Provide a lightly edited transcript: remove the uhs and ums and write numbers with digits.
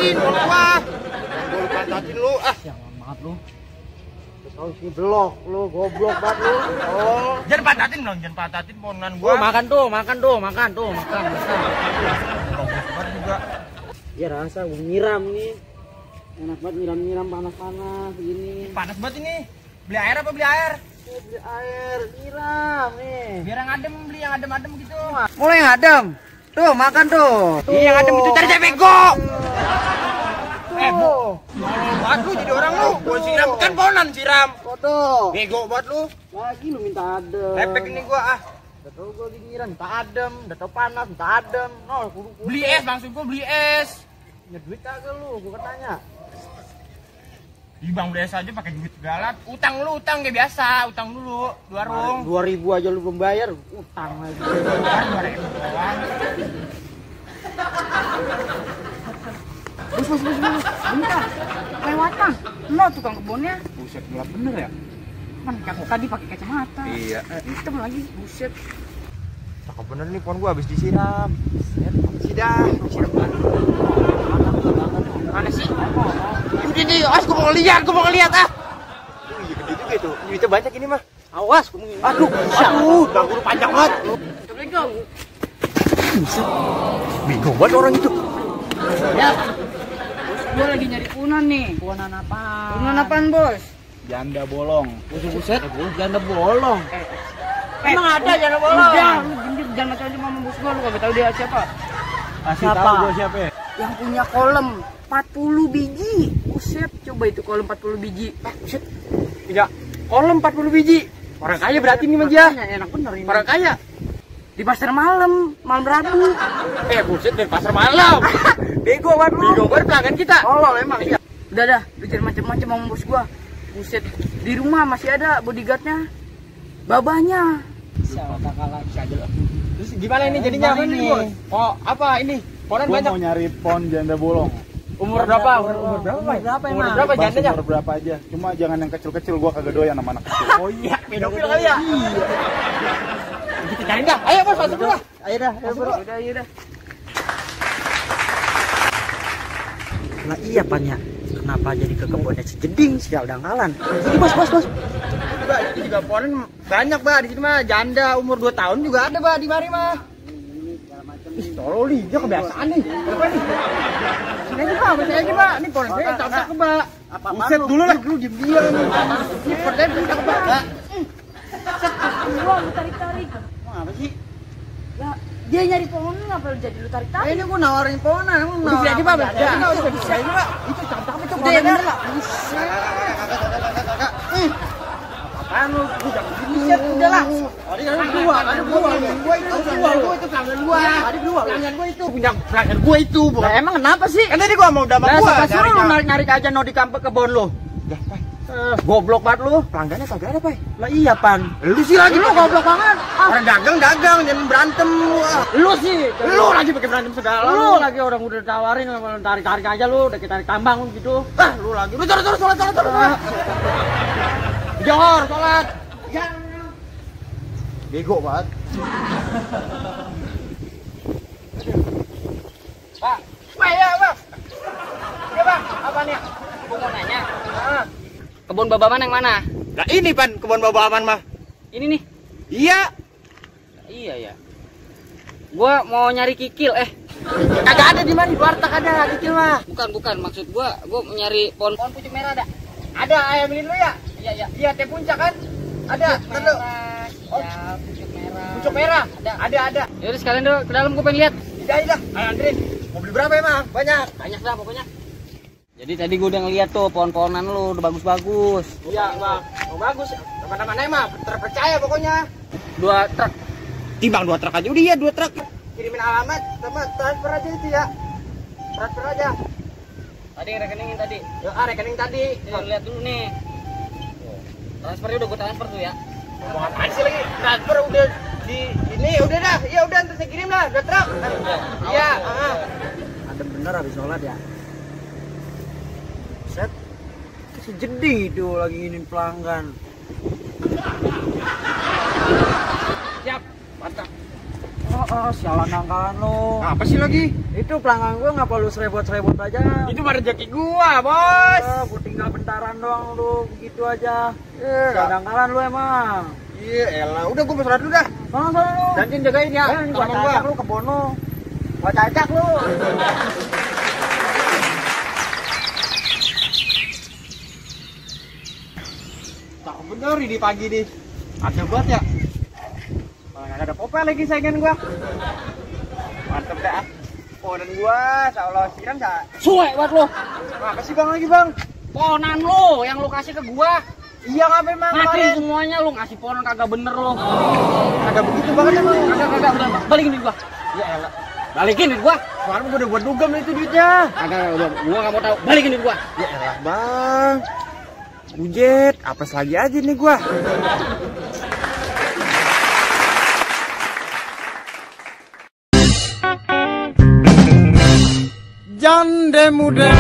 patatin gua. Gua patatin lu ah. Jangan banget lu. Kau si blok lu, goblok banget lu. Oh, jangan patatin dong, jangan patatin ponan gua. Makan tuh, makan. Goblok banget juga. Ya rasa gua nyiram nih. Enak banget nyiram panas-panas gini. Panas banget ini. Beli air apa beli air? Beli air, nyiram nih. Biar yang adem, beli yang adem-adem gitu. Mulai yang adem. Tuh, makan tuh. Iya, yang adem itu cari bego. Buat lu jadi orang lu. Gua siram kan ponan siram. Foto. Bego buat lu. Lagi lu minta adem. Lepek ini gua ah. Udah tau gua lagi nyiram, minta adem. Udah tau panas, minta adem. No, kudu. Beli es maksud gua beli es. Punya duit kagak lu? Gua tanya. Di bang beli es aja pakai duit segala. Utang lu, utang kayak biasa. Utang dulu di warung. 2.000 aja lu belum bayar, utang lagi. 2.000 doang. Bos. Bentar. Lewatan. Lo tukang kebunnya. Buset gelap bener ya. Man, tadi pakai kacamata. Iya. Hitam lagi. Buset. Cakep bener nih pohon gua habis disiram. Sidah. Disiram mana sih? Udah nih, gua mau ngeliat ah. Iya gede juga itu. Duitnya banyak ini mah. Awas, gua mau. Aduh, bangku panjang banget. Assalamualaikum. Bingung banget orang itu. Ya. Gua lagi nyari punan nih. Punan apaan? Punan apaan, Bos? Janda bolong. Buset. Janda bolong. Emang ada janda bolong? Udah, lu gendir jangan macam aja sama bos gua, lu kagak tahu dia siapa. Kasih tahu gua siapa ya? Yang punya kolam 40 biji. Buset, coba itu kolam 40 biji. Buset. Tidak. Kolam 40 biji. Orang kaya berarti ini mah dia. Enak bener ini. Orang kaya. Di pasar malam Rabu. Buset dari pasar malam. Bego banget lu. Bego banget pelanggan kita. Oh, emang iya. Udah dah, lu jangan macam-macam sama bos gua. Buset, di rumah masih ada bodyguardnya. Babanya. Terus gimana ini jadinya apa nih, Bos? Oh, apa ini? Ponan Gua banyak. mau nyari pon janda bolong. Umur berapa? Umur berapa? Umur berapa Bebas jandanya? umur berapa aja. Cuma jangan yang kecil-kecil, gua kagak doyan sama anak kecil. Oh iya, pedofil kali ya? Iya. Kita cari dah. Ayo, Bos, masuk dulu lah. Ayo dah, Udah. Nah iya Pannya, kenapa jadi ke kebunnya si Jeding, sial dangkalan. Ini bos. Mbak, itu juga ponan banyak, Mbak. Di sini mah janda umur 2 tahun juga ada, Mbak, di mari mah. Ih, tolol nih, dia kebiasaan nih. Apa nih? Sini aja, Mbak, percaya aja, Mbak. Ini ponan saya cocok, Mbak. Buset dulu lah, lu diam-diam. Ini percaya cocok, Mbak. Gua lu tarik-tarik. Apa sih? Ya, dia nyari pohon ngapa lu jadi lu tarik-tarik? Ini gua nawarin ponan, emang Udah beli aja, Pak. Udah bisa aja, Pak. Itu cocok itu Udah ya bener lah. Apaan lu? Buset, udah lah. Ada gua itu pelanggan gua. Pelanggan gua itu punya pelanggan gua itu, Bos. Lah emang kenapa sih? Kan tadi gua mau sama Lah gua. suka lu narik aja no di kampung kebon lu. Ya, Pak. Goblok banget lu. Pelanggannya kagak ada, Pak. Lah iya Pan. Lu sih lagi Lu goblok banget. orang dagang jangan berantem lu. Lu sih. Lu lagi pakai berantem segala. Lu lagi orang udah tawarin tarik-tarik aja lu, udah kita tarik tambang gitu. Lu lagi. Lu terus sholat. Johor sholat. Ya. Bego banget. Pak. Ya, Bang. Ya, Bang. Apa nih? Gua mau nanya. Kebun babaman yang mana? Nah, ini Pan kebun baba aman mah. Ini nih. Iya. Iya ya. Gua mau nyari kikil. Kagak ada di mana di warteg ada kecil mah. Bukan maksud gua mau nyari pohon pucuk merah ada. Ada ayam beliin lu ya? Iya. Iya, teh puncak kan? Ada. Terus Ya, pucuk merah. pucuk merah. Ada. Yaudah sekalian dulu ke dalam gua pengen lihat. Dah. Ayo anterin. Mau beli berapa emang? Banyak. Banyak dah pokoknya. Jadi tadi gua udah ngeliat tuh pohon-pohonan lu udah bagus-bagus. Iya, Bang. Oh, bagus. Teman-teman emang terpercaya pokoknya. 2 truk. Timbang 2 truk aja udah ya 2 truk. Kirimin alamat sama transfer aja itu ya. Transfer aja. Tadi rekeningin tadi. Ya, rekening tadi. Lihat dulu nih. Transfernya udah gua transfer tuh ya. Mau apaan sih lagi? Transfer udah di ini udah dah. Iya udah ntar saya kirim lah 2 truk. Iya, Adem bener habis sholat ya. Set. Si Jeding itu lagi ingin pelanggan. Siap. Mantap. Sialan dangkalan lu. Apa sih lagi? Itu pelanggan gue ngapa lu serebot-serebot aja? Itu mah rezeki gua, Bos. Gue tinggal bentaran doang lu, begitu aja. Iya. Sialan dangkalan lu emang. Iya, elah. Udah gua berserah dulu dah. Sana lu. Jantin jagain ya. Gua Sama cacak lu ke Bono. Gua cacak lu. Cakep bener ini pagi nih. Ada buat ya. Malah ada Popeye lagi saingan gua. Mantep dah. Oh dan gua, insyaallah siram sa. Suwe buat lo. Apa sih Bang lagi, Bang? Ponan lo yang lo kasih ke gua. Iya ngapain Bang? Mati Kemarin. semuanya lo ngasih ponan kagak bener lo. Agak begitu banget emang. Kagak udah balikin duit gua. Ya elah. Balikin duit gua. Kemarin gua udah buat dugem itu duitnya. Kagak udah gua enggak mau tahu. Balikin duit gua. Ya elah, Bang. Bujet, apes lagi aja nih gua. Jande muda